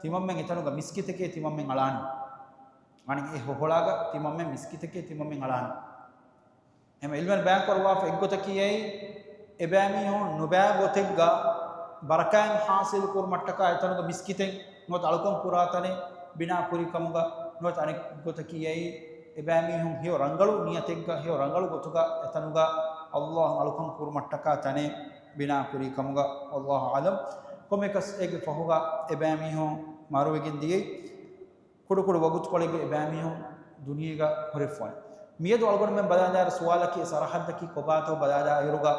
ތިމަންމެން އެތަނުގަ މިސްކިތެކޭ ތިމަންމެން އަޅާނީ. މާނަ އެ ހޮހޮޅާގަ ތިމަންމެން މިސްކިތެކޭ ތިމަންމެން އަޅާނީ. އެހެން ޢިލްމުވެރިން ބަޔާން ކުރައްވާފަ އެއްގޮތަކީ އެއީ، އެބައިމީހުން ނުބައި ގޮތެއްގަ ބަރަކާތް ޙާޞިލު ކުރުމަށްޓަކާ އެތަނުގަ މިސްކިތެއް ނުވަތަ އަޅުކަން ކުރާ ތަނެއް ބިނާ ކުރި ކަމުގަ، ނުވަތަ އަނެއް ގޮތަކީ އެއީ، އެބައިމީހުން ހެޔޮ ރަނގަޅު ނިޔަތެއްގަ ހެޔޮ ރަނގަޅު ގޮތުގަ އެތަނުގަ އައްލާހަށް އަޅުކަން ކުރުމަށްޓަކާ ތަނެއް ބިނާ ކުރި ކަމުގަ، والله أعلم. ކޮންމެއަކަސް އޭގެ ފަހުގަ އެބައިމީހުން މަރުވެގެން ދިޔައީ. ކުޑަކުޑަ ވަގުތުކޮޅެއްގަ އެބައިމީހުން ދުނިޔޭގަ ހުރެފަވަނީ. މިއަދު އަޅުގަނޑުމެން ބަލާލާއިރު ސުވާލަކީ އެ ސަރަހައްދަކީ ކޮބާތޯ ބަލާލާއިރުގަ،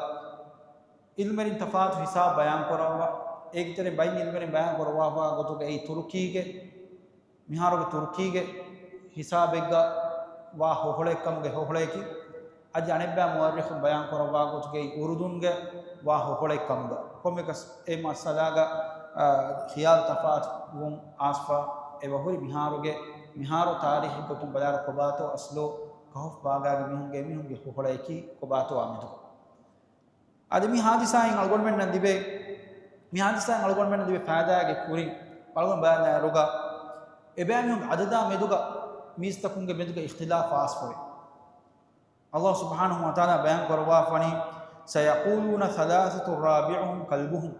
ޢިލްމުވެރިން ތަފާތު ހިސާބު ބަޔާން ކުރައްވާ، އޭގެ ތެރެއިން ބައެއް ޢިލްމުވެރިން ބަޔާން ކުރައްވާފަ ގޮތުގައި ތުރުކީގެ، މިހާރުގެ ތުރުކީގެ ހިސާބެއްގަ ވާ ހޮހޮޅެއް ކަމުގެ ހޮހޮޅަޔަކީ، އަދި އަނެއްބައި މުއައްރިޚުން ބަޔާން ކުރައްވާ ގޮތުގައި އުރުދުންގެ ވާ ހޮހޮޅެއް ކަމުގަ. ކޮންމެއަކަސް އެ މައްސަލާގަ، އާ، ޚިޔާލު ތަފާތުވުން އާސްފަ އެބަހުރި. މިހާރުގެ، މިހާރު ތާރީޚީ ގޮތުން ބަލާއިރު ކޮބާތޯ އަސްލު ކަހުފު ބާގާގެ މީހުންގެ، މީހުންގެ ހޮހޮޅަޔަކީ ކޮބާތޯ އާ މެދުގަ. އަދި މި ހާދިސާއިން އަޅުގަނޑުމެންނަށް ލިބޭ، މި ހާދިސާއިން އަޅުގަނޑުމެންނަށް ލިބޭ ފައިދާގެ ކުރިން އަޅުގަނޑު ބަލާލާއިރުގަ، އެބައިމީހުންގެ ޢަދަދާ މެދުގަ މީސްތަކުންގެ މެދުގަ އިޚްތިލާފް އާސްފަވޭ. އައްލާހު ސުބްޙާނަހު ވަތަޢާލާ ބަޔާން ކުރައްވާފަނީ، سيقولون ثلاثة رابعهم كلبهم.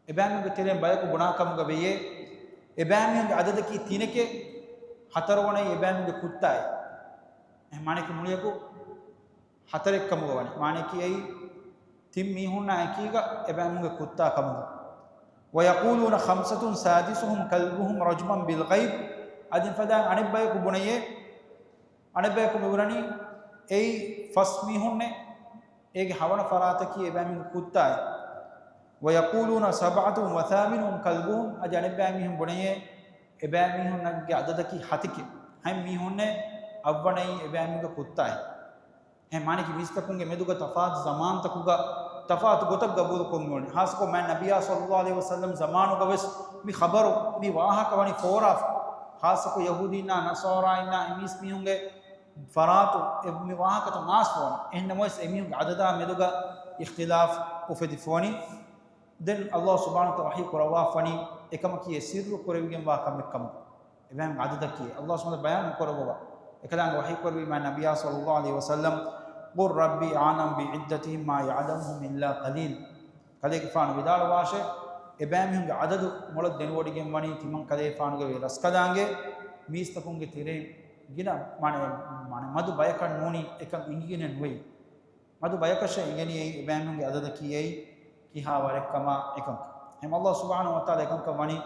އެބައިމީހުންގެ ތެރެއިން ބަޔަކު ބުނާ ކަމުގަ ވެޔޭ، އެބައިމީހުންގެ ޢަދަދަކީ ތިނެކޭ، ހަތަރުވަނައީ އެބައިމީހުންގެ ކުއްތާއޭ. އެހެން މާނައަކީ މުޅިއަކު ހަތަރެއް ކަމުގަ ވަނީ. މާނައަކީ އެއީ ތިން މީހުންނާ އެކީގަ އެބައިމީހުންގެ ކުއްތާ ކަމުގަ. ويقولون خمسة سادسهم كلبهم رجما بالغيب. އަދި ފަދައިން އަނެއް ބަޔަކު ބުނެޔޭ، އަނެއް ބަޔަކު މި ބުނަނީ އެއީ ފަސް މީހުންނޭ، އޭގެ ހަވަނަ ފަރާތަކީ އެބައިމީހުންގެ ކުއްތާއޭ. ويقولون سبعة وثامنهم كلبهم. އަދި އަނެއް ބައިމީހުން ބުނެޔޭ އެބައިމީހުންނަށްގެ ޢަދަދަކީ ހަތެކޭ. ހަތް މީހުންނޭ، އަށްވަނައީ އެބައިމީހުންގެ ކުއްތާއޭ. އެހެން މާނައަކީ މީސްތަކުންގެ މެދުގަ ތަފާތު ޒަމާންތަކުގަ ތަފާތު ގޮތަށް ގަބޫލު ކޮށްމިވަނީ. ޚާއްޞަކޮށް މާތް ނަބިއްޔާ ޞައްލައްލާހު ޢަލައިހި ވަސައްލަމް ޒަމާނުގަ ވެސް މި ޚަބަރު، މި ވާހަކަ ވަނީ ފޯރާފަ. ޚާއްޞަކޮށް ޔަހޫދީންނާ ނަޞާރާއިންނާ އެ މީސްމީހުންގެ ފަރާތު އެ މި ވާހަކަތައް އާސްފަވަނީ. އެހެން ނަމަވެސް އެމީހުންގެ ޢަދަދާ މެދުގަ އިޚްތިލާފް އުފެދިފަވަނީ. ދެން އައްލާހު ސުބްޙާނަހު ވަތަޢާލާ ވަޙީ ކުރައްވާފަ ވަނީ އެކަމަކީ އެ ސިއްރު ކުރެވިގެންވާ ކަމެއް ކަމަށް. އެބައިމީހުންގެ ޢަދަދަކީ އައްލާހު ސުބްޙާނަހު ވަތަޢާލާ ބަޔާން ނުކުރައްވަވާ. އެކަލާނގެ ވަޙީ ކުރެއްވީ މާތް ނަބިއްޔާ ޞައްލައްލާހު ޢަލައިހި ވަސައްލަމް، قل ربي أعلم بعدتهم ما يعلمهم إلا قليل. ކަލޭގެފާނު ވިދާޅުވާށޭ، އެބައިމީހުންގެ ޢަދަދު މޮޅަށް ދެނެވޮޑިގެން ވަނީ ތިމަން ކަލޭފާނުގެ ރަސްކަލާނގެ މީސްތަކުންގެ ތެރެއިން ގިނަ މާނަ، މާނަ މަދު ބަޔަކަށް ނޫނީ އެކަން އެނގިގެނެއް ނުވެ. މަދު ބަޔަކަށޭ އެނގެނީ އެއީ އެބައިމީހުންގެ ޢަދަދަކީ އެއީ ކިހާ ވަރެއްކަމާ އެކަންކަން. އެހެން އައްލާހު ސުބްޙާނަހު ވަތަޢާލާ އެކަންކަން ވަނީ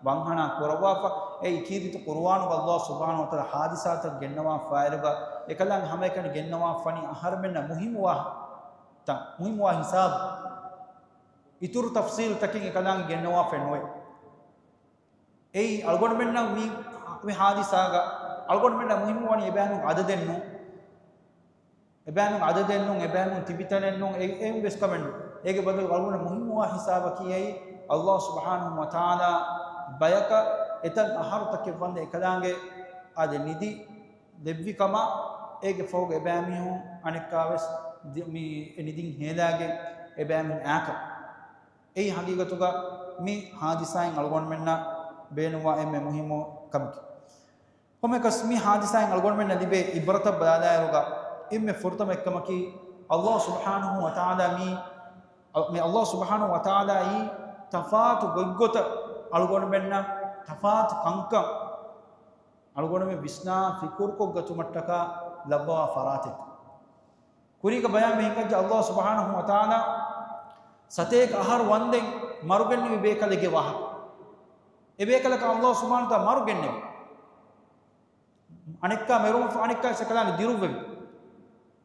ވަންހަނާ ކުރައްވާފަ. އެއީ ކީރިތި ޤުރުއާނުގަ ﷲ ސުބްޙާނަހޫ ވަތަޢާލާ ޙާދިސާތައް ގެންނަވާފައިރުގަ އެކަލާނގެ ހަމައެކަނި ގެންނަވާފަނީ އަހަރުމެންނަށް މުހިއްމުވާ ތަން، މުހިއްމުވާ ހިސާބު، އިތުރު ތަފްޞީލްތަކެއް އެކަލާނގެ ގެންނަވާފައެއް ނުވޭ. އެއީ އަޅުގަނޑުމެންނަށް މި، މި ޙާދިސާގަ އަޅުގަނޑުމެންނަށް މުހިއްމުވަނީ އެބައިމީހުން އަދަދެއް ނޫން. އެބައިމީހުން އަދަދެއް ނޫން، އެބައިމީހުން ތިބިތަނެއް ނޫން، އެ، އެއިން ވެސް ކަމެއް ނޫން. އޭގެ ބަދަލު އަޅުގަނޑު މުހިއްމުވާ ހިސާބަކީ އެއީ ﷲ ސުބްޙާނަހޫ ވަތަޢާލާ ބަޔަކަށް އެތަން އަހަރުތަކެއް ވަންދެން އެކަލާނގެ އާދެ ނިދި ލެއްވި ކަމަށް، އޭގެ ފަހުގަ އެބައިމީހުން އަނެއްކާވެސް ދި-، މި އެ ނިދިން ހޭލާގެން އެބައިމީހުން އާކަށް. އެއީ ޙަޤީޤަތުގަ މި ޙާދިސާއިން އަޅުގަނޑުމެންނަށް ބޭނުންވާ އެންމެ މުހިއްމު ކަމަކީ. ކޮންމެއަކަސް މި ޙާދިސާއިން އަޅުގަނޑުމެންނަށް ލިބޭ ޢިބްރަތަށް ބަލާލާއިރުގަ އެންމެ ފުރަތަމަ އެއްކަމަކީ، ﷲ ސުބްޙާނަހޫ ވަތަޢާލާ މީ، މި ﷲ ސުބްޙާނަހޫ ވަތަޢާލާއީ ތަފާތު ގޮތްގޮތަށް އަޅުގަނޑުމެންނަށް ތަފާތު ކަންކަން އަޅުގަނޑުމެން ވިސްނާ ފިކުރުކޮށްގަތުމަށްޓަކާ ލައްވަވާ ފަރާތެއް. ކުރީގަ ބަޔާންވެ ހިނގައްޖެ ﷲ ސުބްޙާނަހޫ ވަތަޢާލާ ސަތޭކަ އަހަރު ވަންދެން މަރުގެންނެވި ބޭކަލެއްގެ ވާހަކަ. އެ ބޭކަލަކަށް ﷲ ސުބްޙާނަހޫ ވަތަޢާލާ މަރު ގެންނެވި. އަނެއްކާ މެރުމަށްފަހު އަނެއްކާ އެކަލާނގެ ދިރުއްވެވި.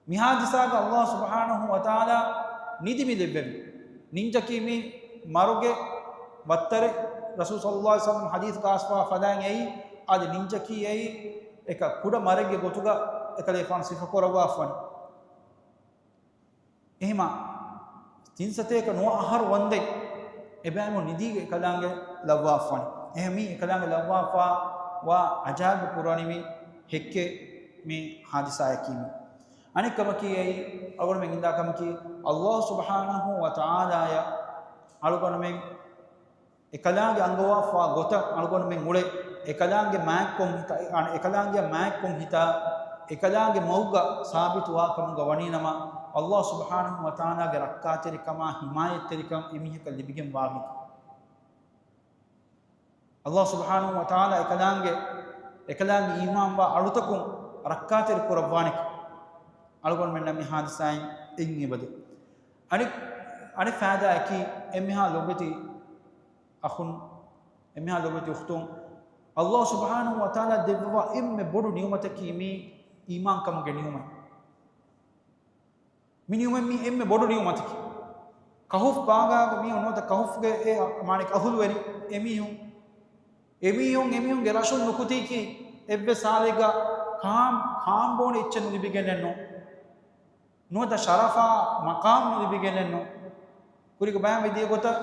މި ޙާދިސާގަ ﷲ ސުބްޙާނަހޫ ވަތަޢާލާ ނިދި މި ލެއްވެވި. ނިންޖަކީ މި މަރުގެ ވައްތަރެއް. ރަސޫލު ޞައްލައްލާހު ޢަލައިހި ވަސައްލަމަ ޙަދީޘްގަ އައިސްފާ ފަދައިން އެއީ، އަދި ނިންޖަކީ އެއީ އެކަ ކުޑަ މަރެއްގެ ގޮތުގަ އެކަލޭފާނު ސިފަކުރައްވާފަނި. އެހެމަ ތިން ސަތޭކަ ނުވަ އަހަރު ވަންދެން އެބައިމީހުން ނިދީގެ އެކަލާނގެ ލައްވާފަނި. އެހެން މީ އެކަލާނގެ ލައްވާފާ ވާ ޢަޖާއިބު ކުރާނީ މި ހެއްކެއް މި ޙާދިސާއަކީ މި. އަނެއް ކަމަކީ އެއީ އަޅުގަނޑުމެން އިންދާ ކަމަކީ، ﷲ ސުބްޙާނަހޫ ވަތަޢާލާޔަށް އަޅުގަނޑުމެން އެކަލާނގެ އަންގަވާފާ ގޮތަށް އަޅުގަނޑުމެން އުޅެ، އެކަލާނގެ މާތްކޮށް ހިތާ، އަން-، އެކަލާނގެ މާތްކޮށް ހިތާ، އެކަލާނގެ މަގުގަ ސާބިތުވާ ކަމުގަ ވަނީނަމަ، ﷲ ސުބްޙާނަހޫ ވަތަޢާލާގެ ރައްކާތެރިކަމާ ޙިމާޔަތްތެރިކަން އެމީހަކަށް ލިބިގެން ވާނެކަން. ﷲ ސުބްޙާނަހޫ ވަތަޢާލާ އެކަލާނގެ، އެކަލާނގެ އީމާންވާ އަޅުތަކުން ރައްކާތެރި ކުރައްވާނެކަން އަޅުގަނޑުމެންނަށް މި ޙާދިސާއިން އެނގި އެބަދޭ. އަނެއް، އަނެއް ފާއިދާއަކީ އެންމެހާ ލޯބިވެތި އަޚުން، އެންމެހާ ލޯބިވެތި އުޚްތުން، ﷲ ސުބްޙާނަހޫ ވަތަޢާލާ ދެއްވަވާ އެންމެ ބޮޑު ނިޢުމަތަކީ މީ އީމާންކަމުގެ ނިޢުމަތް. މި ނިޢުމަތް މީ އެންމެ ބޮޑު ނިޢުމަތަކީ. ކަހުފް ބާގާގަ މީހުން ނުވަތަ ކަހުފްގެ އެ މާނައަކީ އަހުލުވެރި އެމީހުން، އެމީހުން، އެމީހުންގެ ރަށުން ނުކުތީކީ އެއްވެސް ހާލެއްގަ ކާން، ކާންބޯނި އެއްޗެއް ނުލިބިގެންނެއްނު. ނުވަތަ ޝަރަފާ މަޤާމް ނުލިބިގެންނެއްނު. ކުރީގަ ބަޔާންވެ ދިޔަ ގޮތަށް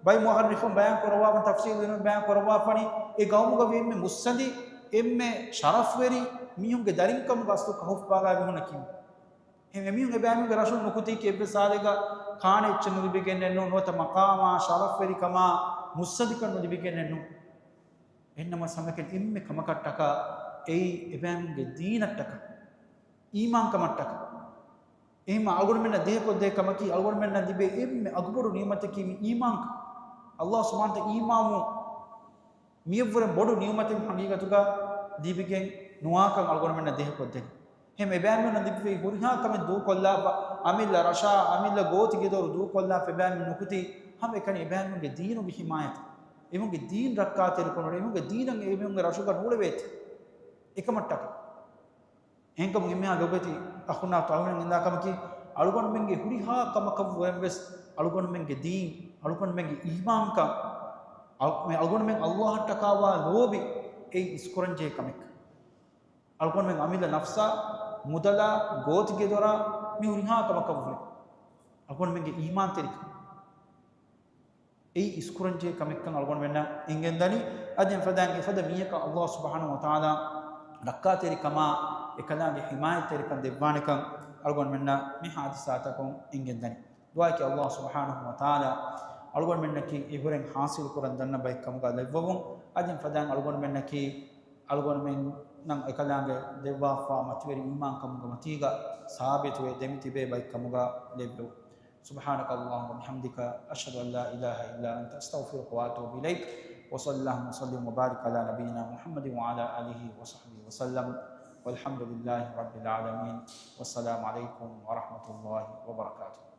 ބައި މުއައްރިޚުން ބަޔާން ކުރައްވާފަ، ތަފްސީލުވެރިން ބަޔާން ކުރައްވާފަނީ، އެ ގައުމުގަ ވި އެންމެ މުއްސަނދި، އެންމެ ޝަރަފްވެރި މީހުންގެ ދަރިންކަމުގަ އަސްލު ކަހުފް ބާގާ މީހުންނަކީ. އެހެން އެމީހުން އެބައިމީހުންގެ ރަށުން ނުކުތީކީ އެއްވެސް ހާލެއްގަ ކާނެ އެއްޗެއް ނުލިބިގެންނެއްނު، ނުވަތަ މަޤާމާ، ޝަރަފްވެރިކަމާ، މުއްސަނދިކަން ނުލިބިގެންނެއްނު. އެހެންނަމަވެސް ހަމައެކަނި އެންމެ ކަމަކަށްޓަކާ އެއީ އެބައިމީހުންގެ ދީނަށްޓަކާ، އީމާންކަމަށްޓަކާ. އެހެންމަ އަޅުގަނޑުމެންނަށް ދޭހަކޮށްދޭ ކަމަކީ، އަޅުގަނޑުމެންނަށް ލިބޭ އެންމެ އަގުބޮޑު ނިޢުމަތަކީ މި އީމާންކަން. ﷲ ސުބްޙާނަހޫ ވަތަޢާލާ އީމާންވުން މިއަށްވުރެން ބޮޑު ނިޢުމަތެއް ހަގީގަތުގަ ލިބިގެން ނުވާކަން އަޅުގަނޑުމެންނަށް ދޭހަކޮށްދެނީ. އެހެން އެބައިމީހުންނަށް ލިބިފައި ހުރިހާ ކަމެއް ދޫކޮށްލާފަ، އަމިއްލަ ރަށާ، އަމިއްލަ ގޯތިގެދޮރު ދޫކޮށްލާފަ އެބައިމީހުން ނުކުތީ، ހަމައެކަނި އެބައިމީހުންގެ ދީނުގެ ޙިމާޔަތަށް، އެމީހުންގެ ދީން ރައްކާތެރިކޮށް ނުވަތަ އެމީހުންގެ ދީނަށް އެމީހުންގެ ރަށުގަ ނޫޅެވޭތީ އެކަމަށްޓަކާ. އެހެންކަމުން އެންމެހާ ލޯބިވެތި އަޚުންނާ އުޚްތުން އަޅުގަނޑުމެން އިންދާ ކަމަކީ، އަޅުގަނޑުމެންގެ ހުރިހާ ކަމަކަށްވުރެން ވެސް އަޅުގަނޑުމެންގެ ދީން، އަޅުގަނޑުމެންގެ އީމާންކަން، އަޅު-، މި އަޅުގަނޑުމެން ﷲ އަށްޓަކާވާ ލޯބި އެއީ އިސްކުރަންޖެހޭ ކަމެއް. އަޅުގަނޑުމެން އަމިއްލަ ނަފްސާ، މުދަލާ، ގޯތިގެދޮރާ، މި ހުރިހާ ކަމަކަށްވުރެ އަޅުގަނޑުމެންގެ އީމާންތެރިކަން. އެއީ އިސްކުރަންޖެހޭ ކަމެއްކަން އަޅުގަނޑުމެންނަށް އެނގެންދަނީ. އަދި އެފަދައިން އެފަދަ މީހަކަށް ﷲ ސުބްޙާނަހޫ ވަތަޢާލާ ރައްކާތެރިކަމާ، އެކަލާނގެ ޙިމާޔަތްތެރިކަން ދެއްވާނެކަން އަޅުގަނޑުމެންނަށް މި ޙާދިސާތަކުން އެނގެންދަނީ. ދުޢާއަކީ ﷲ ސުބްޙާނަހޫ ވަތަޢާލާ އަޅުގަނޑުމެންނަކީ އެހުރެން ޙާޞިލުކުރަން ދަންނަ ބައެއްކަމުގަ ލެއްވަވުން. އަދި އެފަދައިން އަޅުގަނޑުމެންނަކީ އަޅުގަނޑުމެންނަށް އެކަލާނގެ ދެއްވާފާ މަތިވެރި އީމާންކަމުގެ މަތީގަ ސާބިތުވެ ދެމިތިބޭ ބައެއްކަމުގަ ލެއްވެވުން. سبحانك اللهم وبحمدك، أشهد أن لا إله إلا أنت، أستغفرك وأتوب إليك. وصلى اللهم وسلم وبارك على نبينا محمد وعلى آله وصحبه وسلم. والحمد لله رب العالمين. والسلام عليكم ورحمة الله وبركاته.